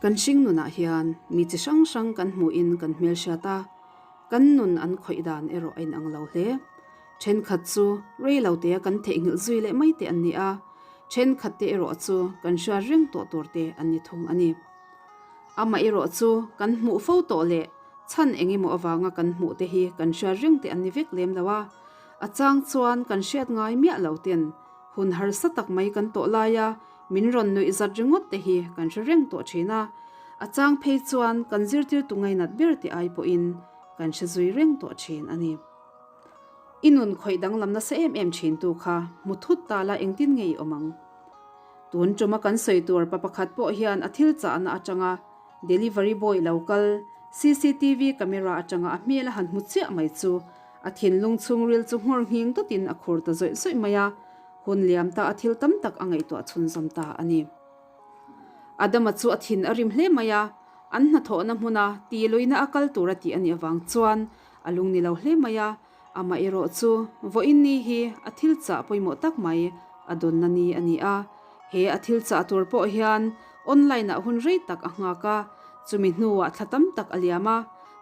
Kan hring nunah hian mi chi hrang hrang kan hmuhin kan hmelhriat a, kan nun an khawih dan erawh a inang lo hle. Thenkhat chu rei lo tea kan theihnghilh zui leh mai te an ni a, thenkhat te erawh chu kan hriat reng tawh tur te an ni thung a ni. Amah erawh chu kan hmuh fo tawh leh chhan eng emaw avanga kan hmuh te hi kan hriat reng te an ni vek lem lo a, a chang chuan kan hriat ngai miah lo ten hun harsa tak mai kan tawh laia min rawn nuih zat ringawt te hi kan hre reng tawh thin a, a chang phei chuan kan zirtirtu ngainat ber te ai pawhin kan hre zui reng tawh thin a ni. I nun khawih danglam nasa em em thin tu kha hmu thut ta la engtin nge i awm ang? Tun tuma kan sawi tur pa pakhat pawh hian a thil chahna atanga delivery boy lo kal cctv camera atanga a hmel a han hmu chiah mai chu a thinlung chhungril chu nghawr nghing dawtin a khur ta zawih zawih mai a, hun liam ta a thil tam tak a ngaihtuah chhunzawm ta a ni. Adama chu a thin a rim hle mai a, an hnathawhna hmuna ti luina a kal tur a tih a nih avang chuan a lung ni lo hle mai a, amah erawh chu vawiin ni hi a thil chah pawimawh tak mai a dawnna ni a ni a. He a thil chah tur pawh hian online ah hun rei tak a nghak a, chumi hnuah thla tam tak a liam a,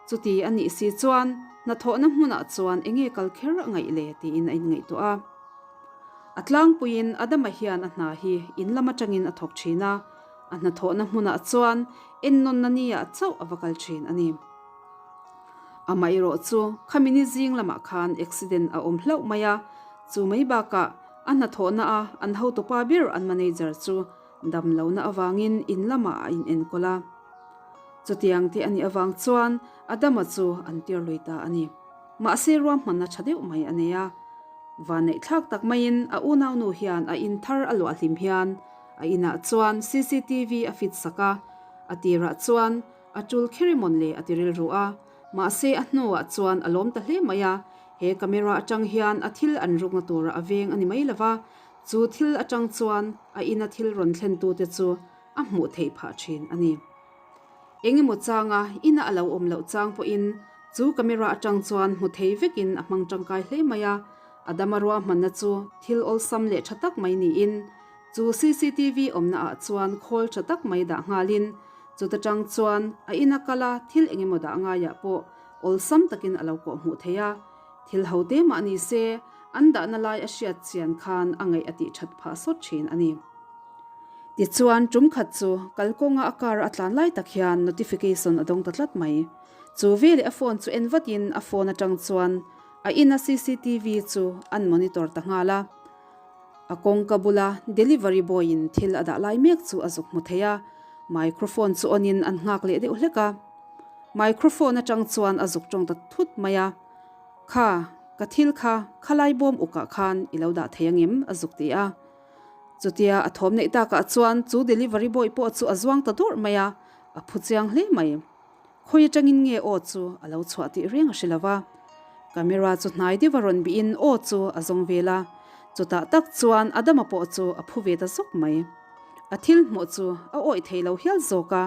chuti a nih si chuan hnathawhna hmunah chuan enge kal kher a ngaih le tiin a inngaihtuah a. A tlangpuiin Adama hian a hna hi in lam atangin a thawk thin a, a hnathawhna hmunah chuan ennawnna niah chauh a va kal thin a ni. Amaherawh chu khami ni zing lamah khan accident a awm hlauh mai a, chu mai bakah a hnathawhna a an hotupa ber an manager chu dam lohna avangin in lamah a inenkawl a. Chutiang te a nih avang chuan Adama chu an tir lui ta a ni. Mahse ruahmanna tha deuh mai a nei a. Vanneih thlak tak maiin a unaunu hian a in thar a luah hlim hian a inah chuan cctv a fit sak a, a tirah chuan A tul kher i mawn le a ti rilru a, mahse a hnuah chuan a lawm ta hle mai a, he camera atang hian a thil an rukna tura a veng a ni mai lova, chu thil atang chuan a ina thil rawn thlen tute chu a hmuh theih phah thin a ni. Engemaw changa ina a lo awm loh chang pawhin chu camera atang chuan hmu thei vekin a hmang tangkai hle mai a, Adama ruahmanna chu thil awlsam leh tha tak mai niin chu cctv awmna ah chuan khawl tha tak mai dah nghalin Chuta tang chuan a ina kal a, thil eng emaw dah ngaiah pawh awlsam takin a lo kawh hmuh thei a. Thil ho te mah ni se, an dahna lai a hriat chian khan a ngaih a tih that phah sawt thin a ni. Tichuan, tum khat chu kalkawnga a car a tlan lai tak hian notification a dawng ta tlat mai. Chu veleh a phone chu en vatin a phone atang chuan a ina cctv chu an monitor ta nghal a. A kawngka bula delivery boy in thil a dah lai mek chu a zuk hmu thei a, microphone chu on in an nghak leh deuh hlek a. Microphone atang chuan a zuk tawng ta thut mai a, Kha, ka thil kha khalai bawm ukah khan i lo dah thei angem? a zuk ti a. Chutia a thawm neih takah chuan chu delivery boy pawh chu a zuang ta dawrh mai a, a phu chiang hle mai. Khawi atangin nge aw chu a lo chhuah tih reng a hre lo va. Camera chu hnai deuh a rawn bihin aw chu a zawng vel a, chutah tak chuan Adama pawh chu a phu ve ta zawk mai. A thil hmuh chu a awih thei lo hial zawk a,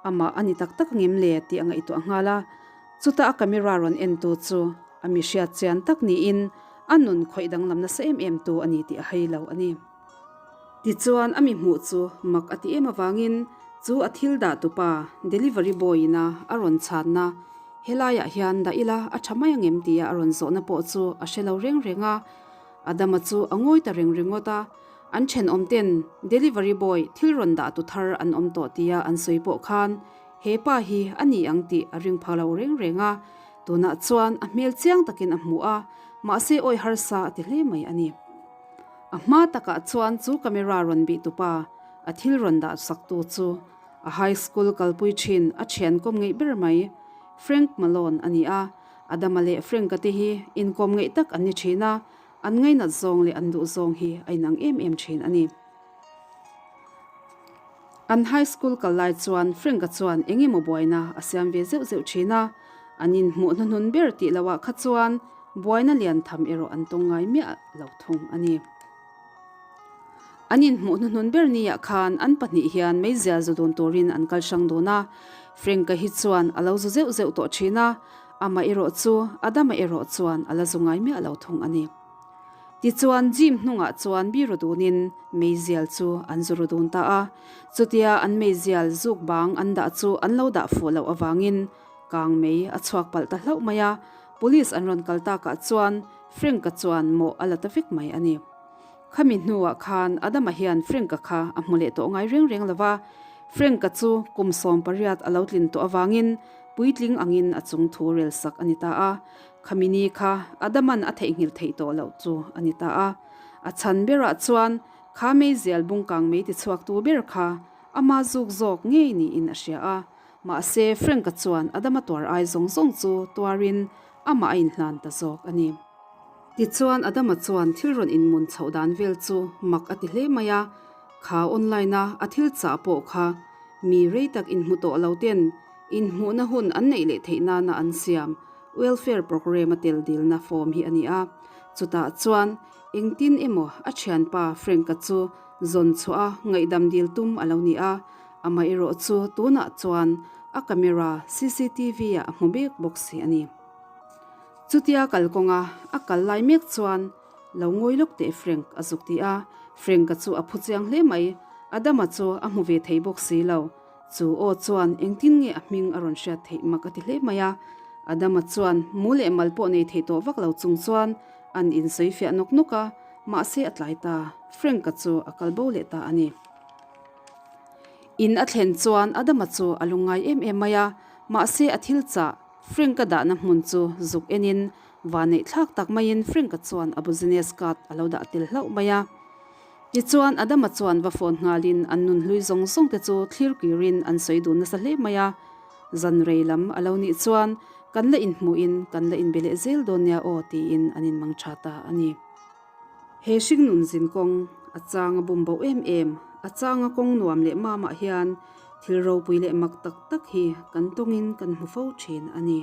amah a ni tak tak angem le tih a ngaihtuah nghal a. Chutah a camera rawn entu chu a mi hriat chian tak niin a nun khawih danglam nasa em em tu a ni tih a hai lo a ni. Tichuan a mi hmuh chu mak a ti em avangin chu a thil dah tupa delivery boy ina a rawn chhanna helaiah hian dah ila a tha mai angem tia a rawn zawhna pawh chu a hre lo reng reng a. Adama chu a ngawi ta reng ringawt a, an thenawm ten delivery boy thil rawn dah tu thar an awm tawh tia an sawi pawh khan he pa hi a ni ang tih a ring pha lo reng reng a, tunah chuan a hmel chiang takin a hmu a, mahse awi harsa a ti hle mai a ni. A hma takah chuan chu camera rawn bih tupa a thil rawn dah saktu chu a high school kalpui thin a thian kawm ngeih ber mai Frank Malone a ni a. Adama leh Frank-a te hi inkawm ngeih tak an ni thin a, an ngainat zawng leh an duh zawng hi a inang em em thin a ni. An high school kal lai chuan Frank-a chuan eng emaw buaina a siam ve zeuh zeuh thin a, an inhmuh hnuhnun ber tih loah kha chuan Buaina lian tham erawh an tawng ngai miah lo thung a ni. An inhmuh hnuhnun ber niah khan an pahnih hian meizial zu dun turin an kal hrang dun a, Frank-a hi chuan a lo zu zeuh zeuh tawh thin a, amah erawh chu Adama erawh chuan a la zu ngai miah lo thung a ni. Tichuan gym hnungah chuan biru dunin meizial chu an zu ru dun ta a. Chutia an meizial zuk bang an dah chu an lo dah fuh loh avangin kang mei a chhuak palh ta hlauh mai a. Police an rawn kal takah chuan Frank-a chuan mawh a la ta vek mai a ni. Khami hnuah khan Adama hian Frank-a kha a hmu leh tawh ngai reng reng lo va. Frank-a chu kum 18 a lo tlin tawh avangin puitling angin a chung thu rel sak a ni ta a. Khami ni kha Adaman a theihnghilh theih tawh loh chu a ni ta a. A chhan berah chuan kha meizial bungkang mei tichhuaktu ber kha ama zuk zawk ngei niin a hria a. Mahse Frank-a chuan Adama tuar ai zawng zawng chu tuarin amah a inhlan ta zawk a ni. Tichuan Adama chuan thil rawn inmun chhoh dan vel chu mak a ti hle mai a, kha online-a a thil chah pawh kha mi rei tak inhmu tawh lo ten inhmuhna hun an neih leh theih nana an siam welfare programme a tel dilna form hi a ni a. Chutah chuan engtin emaw a thianpa Frank-a chu zawn chhuah a ngaihdam dil tum a lo ni a, amaherawh chu tunah chuan a camera CCTV-ah a hmu mek bawk si a ni. Chutia kalkawnga a kal lai mek chuan lo ngawi lawk teh Frank a zuk ti a, Frank-a chu a phu chiang hle mai, Adama chu a hmu ve thei bawk si lo. Chu aw chuan engtin nge a hming a rawn hriat theih mak a ti hle mai a, Adama chuan mu leh mal pawh nei thei tawh vak lo chung chuan an insawi fiah nawk nawk a, mahse a tlai ta, Frank-a chu a kal bo leh ta a ni. In a thlen chuan Adama chu a lungngai em em mai a, mahse a thil chah Frank-a dahna hmun chu zuk enin vanneih thlak tak maiin Frank-a chuan a business card a lo dah tel hlauh mai a. Tichuan Adama chuan va phone nghalin an nun hlui zawng zawng te chu thlir kirin an sawi dun nasa hle mai a. Zan rei lam a lo nih chuan kan la inhmuhin kan la inbe leh zel dawn nia aw tiin an inmang tha ta a ni. He hringnun zin kawng a changa bum bo em em, a changa kawng nuam leh mamah hian thil ropui leh mak tak tak hi kan tawngin kan hmu fo thin a ni.